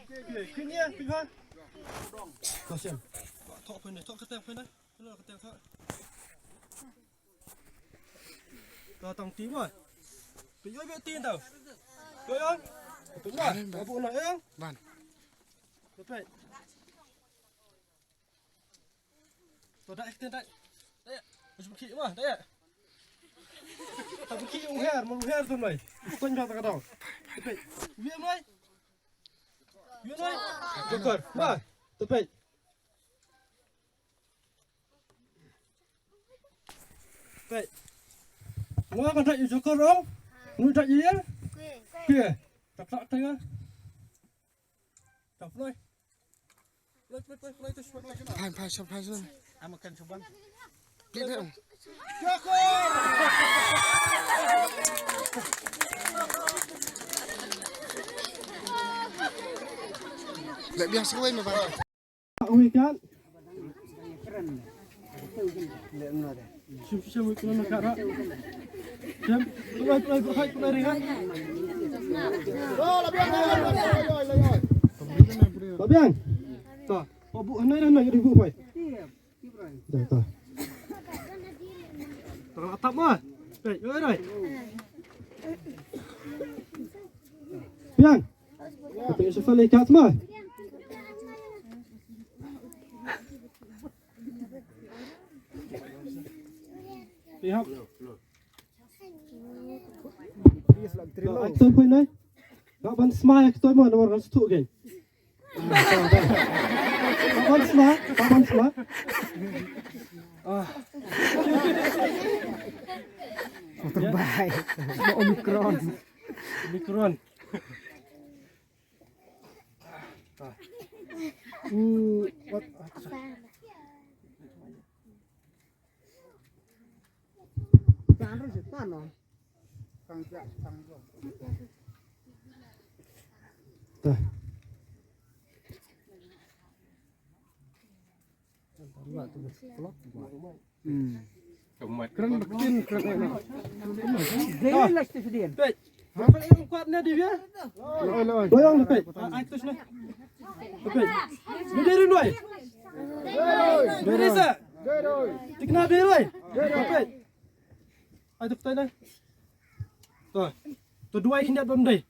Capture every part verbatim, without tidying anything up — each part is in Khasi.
Khie, khie, khie ha. To shem. Thoh phin, thoh kata phin. Phin kata thoh. To tang ti mo. Phi oi be ti tau. Oi ong. Phi oi. Abu na ong. Ban. Phi. To da ek da. Da. Mesti pergi mah, da. Tak pergi ung her, mau her tu noi. Kon ba ta ka dau. Phi. Wi mai. Wi noi. Joker. Mah. Tepat. Peit. Nga kan thait ïa u Joker ong. Ngi thait ïa. Peit. Peit. Tak tak tengah. Tak play. Play play play play tu shot lagi. Phai phai shot phai shot. Ama kan shubang. Play deh ong. Joker. Leh biasa wei me ba. Wicket. Shim shim wicket na ka ra. Shim. Tulai tulai tulai tulai ringan. Labiang. Ta. Oh bu hanai hanai di bu pai. Ta ta. Ta atap ma. Rai rai rai. Biang. Kata ïa shuffle ïa kat ma. Pihak. Actor poi nai. Ka ban sma ïa kito ma, namar ka stuk gen. Ka ban sma, ka ban sma. Ah. Motorbike. Omicron. Omicron. Hmm. Kren ba kin, kren ba kin. Dei lak ti sdien. Peit. Ba peit ong kwat na di ya. Loi, loi. Loi ong peit. Ai tu sna. Peit. Ni dei rin loi. Dei rin sa. Tikna dei loi. Peit. Ai tu peit na. To. To duwai khyndiat bym dei.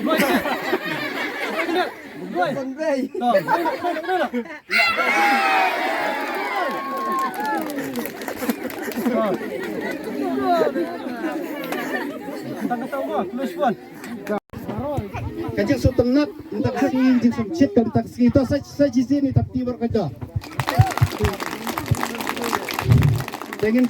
Duwai khyndiat. Duwai khyndiat. Duwai. To. Duwai, duwai, duwai, duwai. To. Tang kata mo, close one. Ka jingsngewtynnat mynta ka sngi, jingsngewsih ka mynta ka sngi. To sa, sa shisien ïa tap ti baroh kata. Te ngin